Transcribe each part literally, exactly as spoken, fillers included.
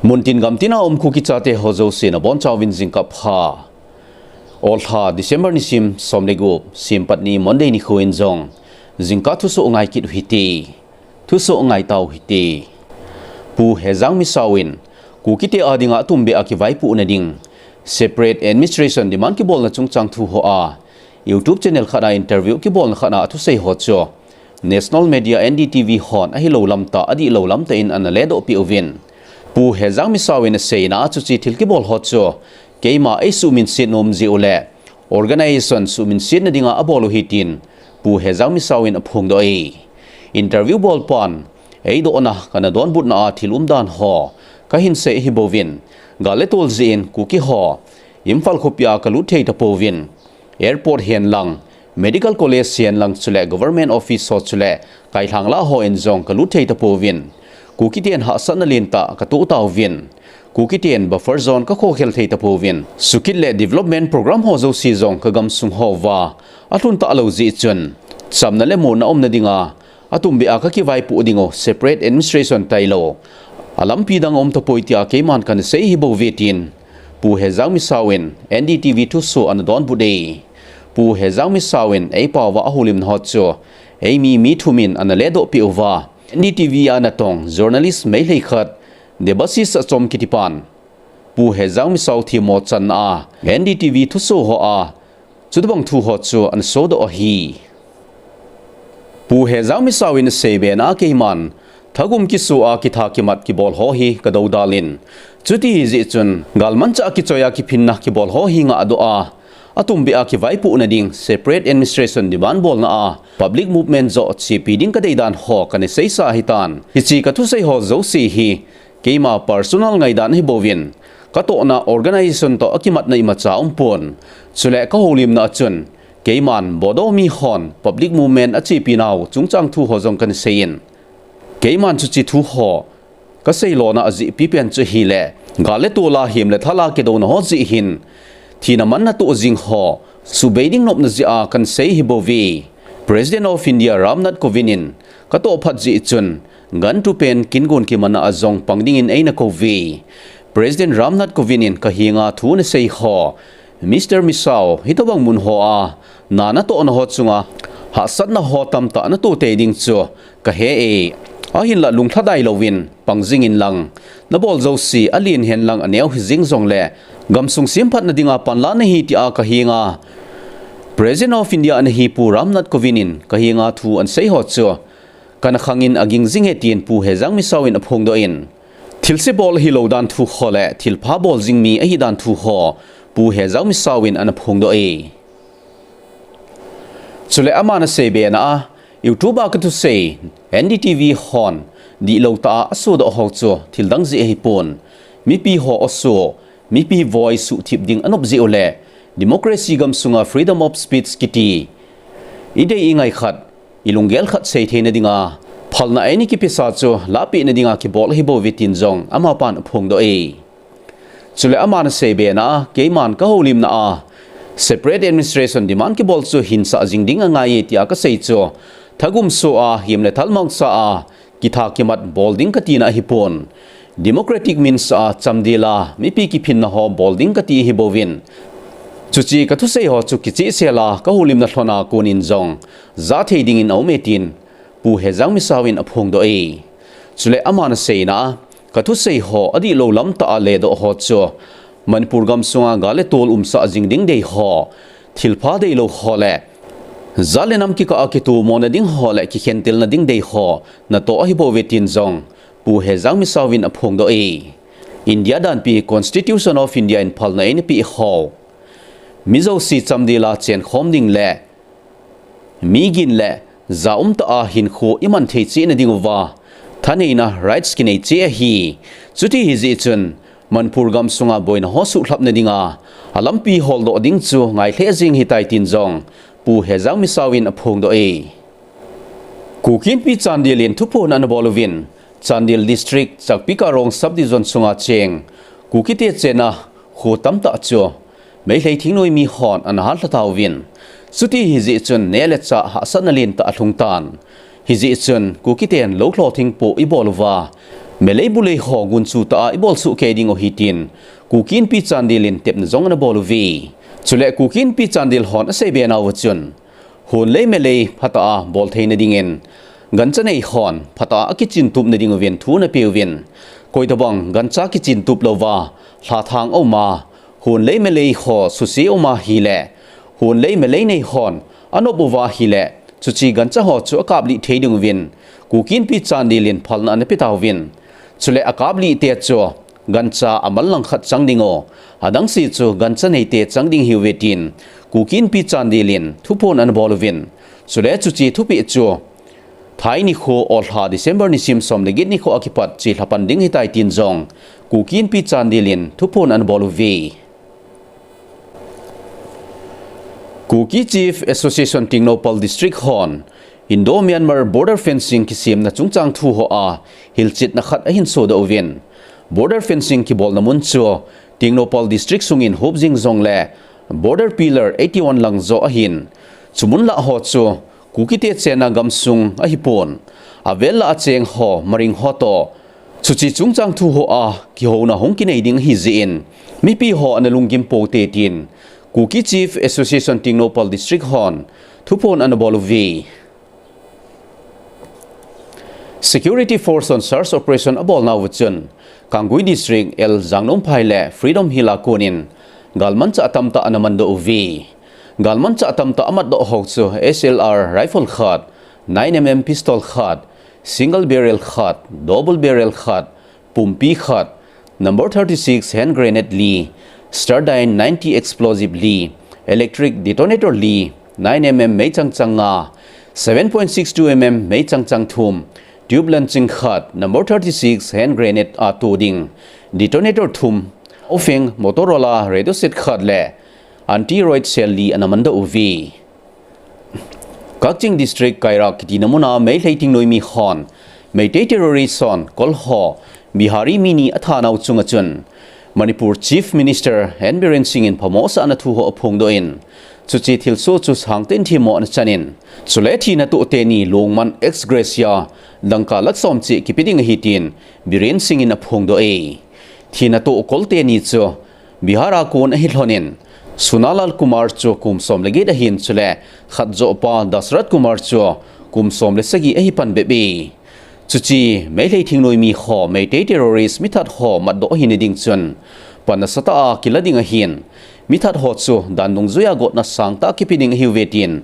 Muntin gamtin a um Kuki chate ho jouse nabonchauvin jingkah pha. Olha December nisim som le gup, Simpatni Monday nikho in jong jingkah thusoh ngai kit u hite. Thusoh ngai tau hite. Pu Hejang Misao in Kukite a dinga atumbeh a kivaipohna ding separate administration demand kibolna chungchang thu ho a YouTube channel khat a interview kibolna khat a athusei ho chu National Media N D T V hon ahilou lamtah, adihlou lamtah in ana ledoh peh uvin. Pu Hejang Misao in aseina a chuche thil kibol ho chu keima eisuhminset nom jeh u le organization suhminsetna dinga abol u ahi tin Pu Hejang Misao in aphongdoh e. Interview bolpan eidohna kana donbutna a thil umdan ho kahin sei ahibouvin, gal le tol jeh in Kuki ho Imphal khopia kalut thei tapouvin, airport hen lang, medical college hen lang chule government office ho chule kailhang lah ho in jong kalut thei tapouvin, Kukiten hahsatna lentah katoh tauvin, Kukiten buffer zone kakhokhel thei tapouvin, sukit le development program ho jouse jong kagamsung hoa alhun talou jeh chun chamna le monna umna dinga atumbeh a kakivaipoh ding u separate administration tailou alampi dang aum tapoi tia keiman kana sei ahibouve tin Pu Hejang Misao in N D T V thusoh ana donbut e. Pu Hejang Misao in eipao va ahoulimna ho chu eimi mi thum in ana ledoh peh uva, N D T V a natong journalist Meitei khat Debasish Achom kitipan Pu Hejang Misao themmo channa a N D T V thusoh ho a chutobang thu ho chu ana sodoh ahi. Pu Hejang Misao in asei bena a keiman thagum kisoh a kitha kimat kibol ho hi kadoudal in, chuti ahijeh chun galmanchah a kichoi a kiphinna kibol ho hi ngahdoh a, atumbeh a kivaipohna ding separate administration demand bolna a public movement joh chepi ding kadeidan ho kana seisa ahitan, hiche kathusei ho jouse hi keima personal ngaidan ahibouvin, katohna organization toh akimatna imacha aumpon. Chule kahoulimna a chun keiman Bodo mi hon public movement achepi nau chungchang thu ho jong kana sei in, keiman chuche thu ho kasei lona ajeh pipen chu ahile, gal le tol a hem le thal a kidouna ho jeh hin thina manna toh jing ho subei ding nopna jeh a kana sei ahibouve. President of India Ram Nath Kovind in katoh phat jeh chun gantupen kingon kimanna a jong pang dingin eina kouve. President Ram Nath Kovind in kahenga thu nasei ho, Mister Misao, hitobang mun ho a na natohna ho chunga hahsatna ho tamtah natoh tei ding chu kahe e. Ahinlah lunglhadai louvin pang jing inlang, nabol jouse alen hen lang aneo hijing jongle gamsung semphatna dinga panla nahi tia kahenga President of India nahi Pu Ram Nath Kovind in kahenga thu anasei ho chu kana khangin aging jing e tin Pu Hejang Misao in aphongdoh in, thilse bol ahilou dan thu ho le thilpha bol jing mi ahidan thu ho Pu Hejang Misao in ana phongdoh e. Chule aman asei bena a, YouTube a kathusei N D T V hon dihlou tah a asodoh ho chu thildang jeh ahipon, mipi ho aso, mipi voi suhthip ding anop jeh u le democracy gamsunga freedom of speech kiti idei ingai khat, ilunggel khat sei theina dinga phalna eina kipesa chu lahpehna dinga kibol ahibouve tin jong amapan aphongdoh e. Chule aman asei bena a, keiman kahoulimna a separate administration demand kibol chu hinsah jing ding angai e tia kasei chu thagum soh a hem le thal mangcha a kitha kimat bol ding katina ahipon, democratic means a chamdel a mipi kiphinna ho bol ding kati ahibouvin, chuche kathusei ho chu kichehsel a kahoulimna lhona konin jong jathei dingin aume tin Pu Hejang Misao in aphongdoh e. Chule aman aseina a, kathusei ho adihlou lamtah a ledoh ho chu Manipur gamsunga gal le tol umsah jing ding dei ho, thilpha deilou ho le jat le nam kikah a kitomona ding ho le kikhentelna ding dei ho natoh ahibouve tin jong Pu Hejang Misao in aphongdoh e. India danpi Constitution of India in phalna eina peh ho, mi jouse chamdel a chenkhom ding le migin le jaumtah a hinkho iman thei chehna dinguva thaneina rights kinei cheh ahi. Chuti ahijeh chun Manipur gamsunga boina ho suhlhapna dinga alampi holdoh ding chu ngai lheh jeng ahitai tin jong Pu Hejang Misao in aphongdoh e. Kuki Inpi Chandel in thuphon anabol uvin, Chandel District, Chakpikarong Subdivision sunga cheng Kukite chenna kho tamtah chu Meitei thingnoi mihon ana hallha tauvin, chuti ahijeh chun neh le chah hahsatna lentah alhung tan. Hijeh chun Kukiten lolho thingpoh ibol uva, Melei bulei ho gunchu tah a ibol soh kei diu ahi tin Kuki Inpi Chandel in tepna jong ana bol uve. Chule Kuki Inpi Chandel hon aseibe nauva chun, hunlei melei phatah a bol theina dingin gancha nei hon phatah a kichin tup na diuvin thu ana peuvin, koitabang gancha kichin tup louva lhathang a um a, hunlei melei ho suse a um ahile, hunlei melei nei hon anop uva ahile, chuche gancha ho chu akaplih thei diuvin Kuki Inpi Chandel in phalna ana pe tauvin, chule akaplih te chu gancha amal langkhat chang diu, adangse chu gancha neite chang ding ahiuve tin Kuki Inpi Chandel in thuphon ana bol uvin, chule chuche thupeh chu thai nikho, olha December nisim som le get nikho a kipat chelha pan ding ahitai tin jong Kuki Inpi Chandel in thuphon ana bol uve. Kuki Chief Association Tengnoupal District hon Indo-Myanmar border fencing kisemna chungchang thu hoa hilchetna khat ahin sodoh uvin, border fencing kibolna mun chu Tengnoupal District sungin hop jing jongle border pillar eighty-one lang joh ahin, chu mun lah ho chu Kukite chenna gamsung ahipon, avel lah a cheng ho, maring ho toh, chuche chungchang thu hoa kihouna hung kinei ding ahi jeh in, mipi ho ana lunggim pou hite tin Kuki Chief Association Tengnoupal District hon thuphon ana bol uve. Security Force hon search operation abol nauva chun, Kangui District, L Jangnomphai le Freedom Hill a konin galmanchah atamtah ana mandoh uve. Galmanchah atamtah amatdoh ho chu S L R rifle khat, nine M M pistol khat, single barrel khat, double barrel khat, pumpi khat, number thirty-six hand grenade li, Stardyne ninety explosive li, electric detonator li, nine M M meichang chang nga, seven point six two M M meichang chang thum, tube launching khat, number thirty-six hand grenade a to ding detonator thum, Baofeng Motorola radio set khat le anti-riot shell li ana mandoh uve. Kakching District, Kairak kitina muna Meitei thingnoimi hon Meitei terrorist hon kol ho Bihari mi ni atha nau chunga chun Manipur Chief Minister N Biren Singh in phamo asahna thu ho aphongdoh in, chuche thilsoh chu sangtah in themmo ana chanin, chule thina toh teni lungmon ex gratia dangka lakh som cheh kipe ding ahi tin Biren Singh in aphongdoh e. Thina toh kol teni chu Bihar a kon ahi lhonin, Sunalal Kumar chu kum som le get ahin, chule khat joh pa Dasrat Kumar chu kum som le sagi ahi pan bep e. Chuche Meitei thingnoimi ho, Meitei terrorist mithat ho matdoh ahina ding chun pan nasatah a kila ding ahin, mithat ho chu dan dungjuia gotna sangtah kipe ding ahiuve tin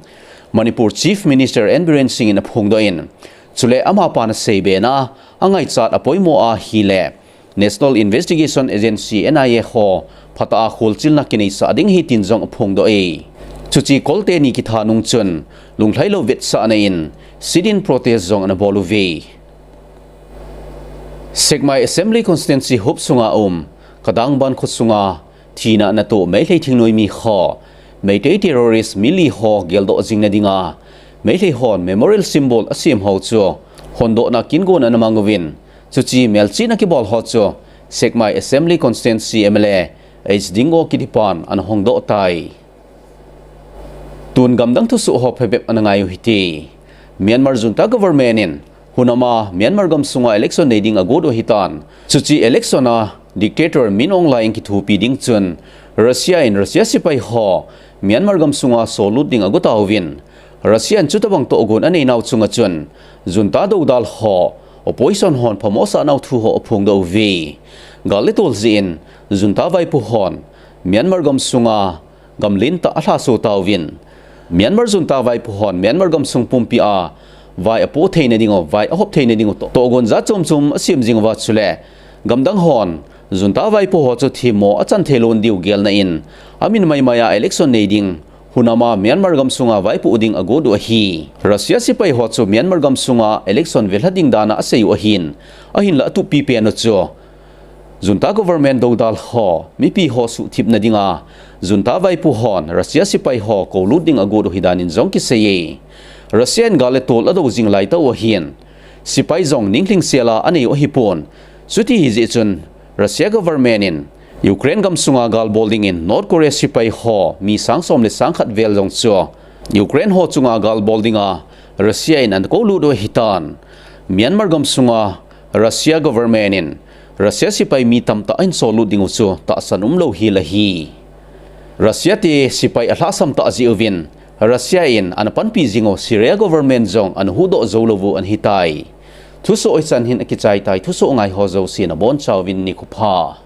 Manipur Chief Minister N Biren Singh in aphongdoh in, chule amapan aseibe na angaichat apoimo ahile National Investigation Agency, N I A ho phatah a kholchilna kineisah ding ahi tin jong aphongdoh e. Chuche kol teni kitha nung chun lunglhailou vetsahna in sit-in protest jong ana bol uve. Sekmai Assembly Constituency huop sunga um Kadangban kho sunga thina natoh Meitei thingnoimi ho, Meitei terrorist mi li ho geldoh jingna dinga Meitei hon memorial symbol asem ho chu hondohna kin gon ana mang uvin, chuche melchihna kibol ho chu Sekmai Assembly Constituency M L A H Dingo kitipan ana hongdoh tai. Tun gamdang thusoh ho phabep ana ngai u hite. Myanmar junta government in hun ama Myanmar gamsunga election nei ding agot u ahitan, chuche election a dictator Min Aung Hlaing kithopi ding chun Russia in Russia sepai ho Myanmar gamsunga sollut ding agot tauvin, Russia in chutabang tohgon anei nau chunga chun junta doudal ho opposition hon phamo asah nau thu ho aphongdoh uve. Gal le tol jeh in junta vaipo hon Myanmar gamsunga gam lentah alhaso tauvin, Myanmar junta vaipo hon Myanmar gamsung pumpi a vai apoh theina diu, vai ahop theina diu toh, tohgon jat chom chom asem jing uva, chule gamdang hon junta vaipo ho chu themmo achan thei lou diu gelna in amin maimai a election nei ding, hun ama Myanmar gamsunga vaipoh ding agot u ahi. Russia sepai ho chu Myanmar gamsunga election velha ding dan a asei u ahin, ahinla atupi pen u chu junta government doudal ho, mipi ho suhthipna dinga junta vaipo hon Russia sepai ho koulut ding agot u ahi danin jong kisei e. Russia in gal le tol adou jing laitah u ahin, sepai jong ninglhing sela anei u ahipon. Chuti ahi jeh chun Russia government in Ukraine gamsunga gal bol dingin North Korea sepai ho mi sang som le sang khat vel jong chu Ukraine ho chunga gal bol dinga Russia in ana koulut u ahitan, Myanmar gamsunga Russia government in Russia sepai mi tamtah ahin sollut ding u chu tahsan umlou hel ahi. Russia te sepai alhahsam tah jeh uvin Russia in ana panpi jing u Syria government jong ana huhdoh jou lou u ana hitai. Thusoh hichan hin akichai tai, thusoh ngai ho jouse nabonchauvin nikho pha.